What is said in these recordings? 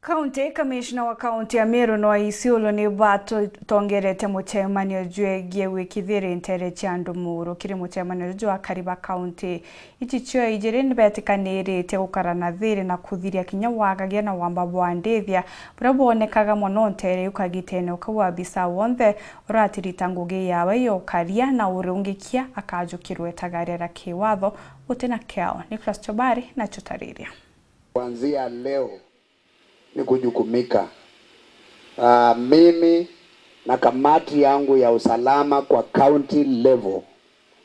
County Commissioner wa kaunti ya Meru no Isiolo ni batongerete mucemanio jwegie gwikithiri ntere cia andu muru kiri mucemanio jwa Kariba County. Ichi cio ijiri ni betikanirite gukarana thiri na kuthiria kinya wagagia na wamba bwa ndithia buria bonekaga mono ntere ukagitene ukawa bisa wonthe uratirita ngugi yawe yokaria na urungikia akajukirwe tagarira kiwatho gutina kiao. Nicholas Chobari na chutariria. Kuanzia leo ni kujukumika. Mimi na kamati yangu ya usalama kwa county level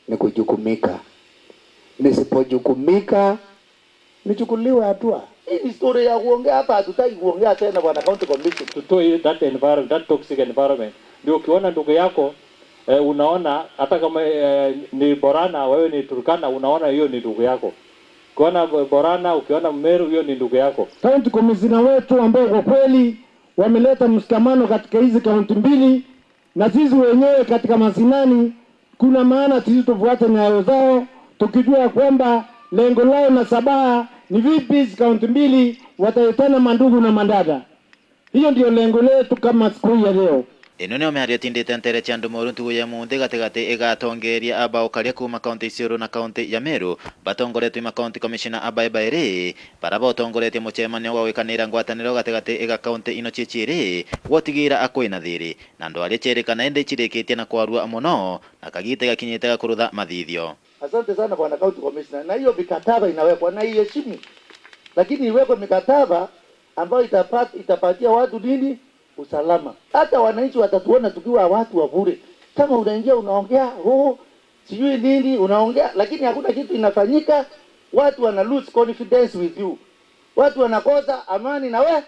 ni kujukumika. Nisipojukumika nichukuliwe hatua. Hii ni story ya kuongea hapa, hatutaki kuongea tena, bwana county commissioner. Tutoe that environment, that toxic environment. Ndio ukiona ndugu yako unaona hata kama ni Borana, wewe ni Turkana, unaona hiyo ni ndugu yako. Ukiona Borana, ukiona Meru, hiyo ni ndugu yako. County commissioner wetu ambao kwa kweli wameleta mshikamano katika hizi kaunti mbili, na sisi wenyewe katika masinani, kuna maana sisi tufuate nyayo zao, tukijua kwamba lengo lao na sabaha ni vipi hizi kaunti mbili wataitana mandugu na mandada. Hiyo ndio lengo letu kama siku ya leo. Ino nio miario tindite ntere cia andu moru ntugu ya munthi gatigati igatongeria aba ukaria kuma kaunti Isiolo na kaunti ya Meru batongoretwe ma county commissioner aba bairi bara batongoretie mucemanio wa gwikanira ngwataniro gatigati iga kaunti ino cieciri gwotigira akwina thiri na andu aria cherikana indi chirikitie na kwarua muno na kagite gakinyite gakurutha mathithio. Asante sana bwana county commissioner, na hiyo mikataba inawekwa na iheshimu, lakini iwekwe mikataba ambayo itapatia watu nini? Usalama. Hata wananchi watatuona tukiwa watu wa bure. Kama unaingia unaongea oh, sijui nini unaongea, lakini hakuna kitu inafanyika. Watu wana lose confidence with you, watu wanakosa amani na we.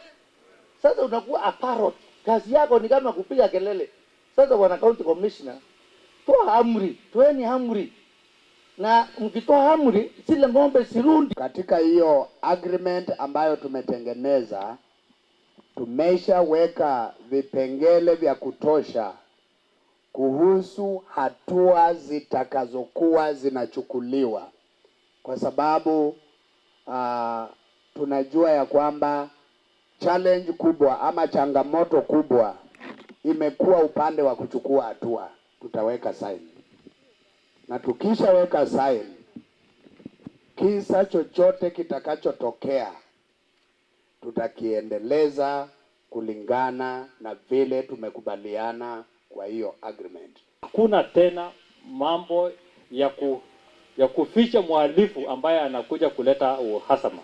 Sasa unakuwa a parrot, kazi yako ni kama kupiga kelele. Sasa bwana county commissioner, toa amri, toeni amri, na mkitoa amri zile ng'ombe sirundi. Katika hiyo agreement ambayo tumetengeneza, tumeshaweka vipengele vya kutosha kuhusu hatua zitakazokuwa zinachukuliwa, kwa sababu tunajua ya kwamba challenge kubwa ama changamoto kubwa imekuwa upande wa kuchukua hatua. Tutaweka sign, na tukishaweka sign, kisa chochote kitakachotokea tutakiendeleza kulingana na vile tumekubaliana kwa hiyo agreement. Hakuna tena mambo ya kuficha mhalifu ambaye anakuja kuleta uhasama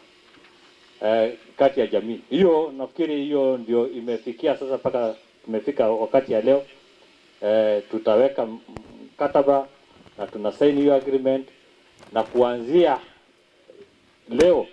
kati ya jamii. Hiyo nafikiri hiyo ndio imefikia sasa mpaka tumefika wakati ya leo. Tutaweka mkataba na tuna sign hiyo agreement, na kuanzia leo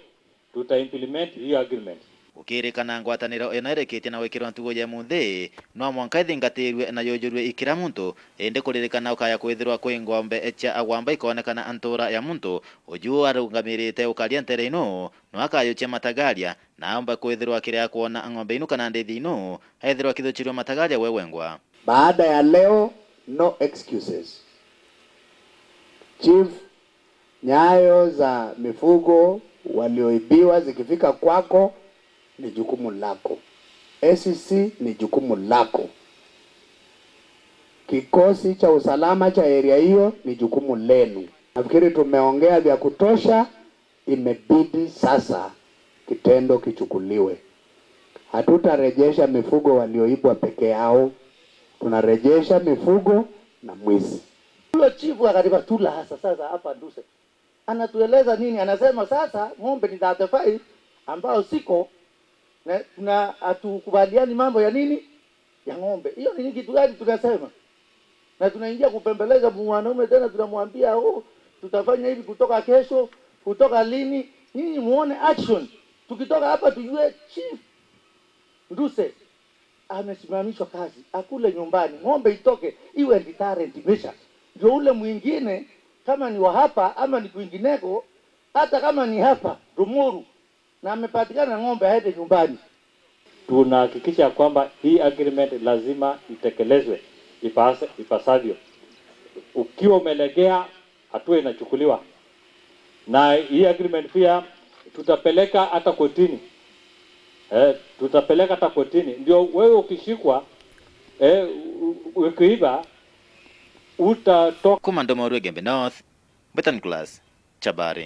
tuta implement hiyo agreement. Gukirikana ngwataniro ino irikitie na gwikirwo ntugo ya munthi no mwanka ithingatirwe na yujurwe ikira muntu indi kuririkana ukaya kwithirwa kwi ng'ombe cia agwamba ikonekana antura ya muntu uju arungamirite ukaria ntere ino no akayuchia matagaria na amba kwithirwa akiria kuona ng'ombe ino kana ndithi ino aithirwa akithuchirwa matagaria wewengwa. Baada ya leo, no excuses. Chief, nyayo za mifugo walioibiwa zikifika kwako ni jukumu lako. SEC ni jukumu lako. Kikosi cha usalama cha area hiyo ni jukumu lenu. Nafikiri tumeongea vya kutosha, imebidi sasa kitendo kichukuliwe. Hatutarejesha mifugo walioibwa peke yao, tunarejesha mifugo na mwizi. Huyo chifu akanibatula hasa sasa hapa Nduse. Anatueleza nini? Anasema sasa ng'ombe ni 35 ambao siko na tuna hatukubaliani mambo ya nini? Ya ng'ombe. Hiyo ni kitu gani tunasema? Na tunaingia kupembeleza mwanaume tena, tunamwambia oh, tutafanya hivi kutoka kesho, kutoka lini? Nyinyi muone action. Tukitoka hapa tujue Chief Nduse amesimamishwa kazi, akule nyumbani, ng'ombe itoke iwe deterrent measure. Ndio ule mwingine kama ni wa hapa ama ni kwingineko, hata kama ni hapa Rumeru na amepatikana ng'ombe aende nyumbani. Tunahakikisha kwamba hii agreement lazima itekelezwe ipasavyo. Ukiwa umelegea, hatua inachukuliwa. Na hii agreement pia tutapeleka hata kotini. Tutapeleka hata kotini, ndio wewe ukishikwa, ukiiba utatoka. Kuma Ndomoru Igembe North, Bethan Class, Chabari.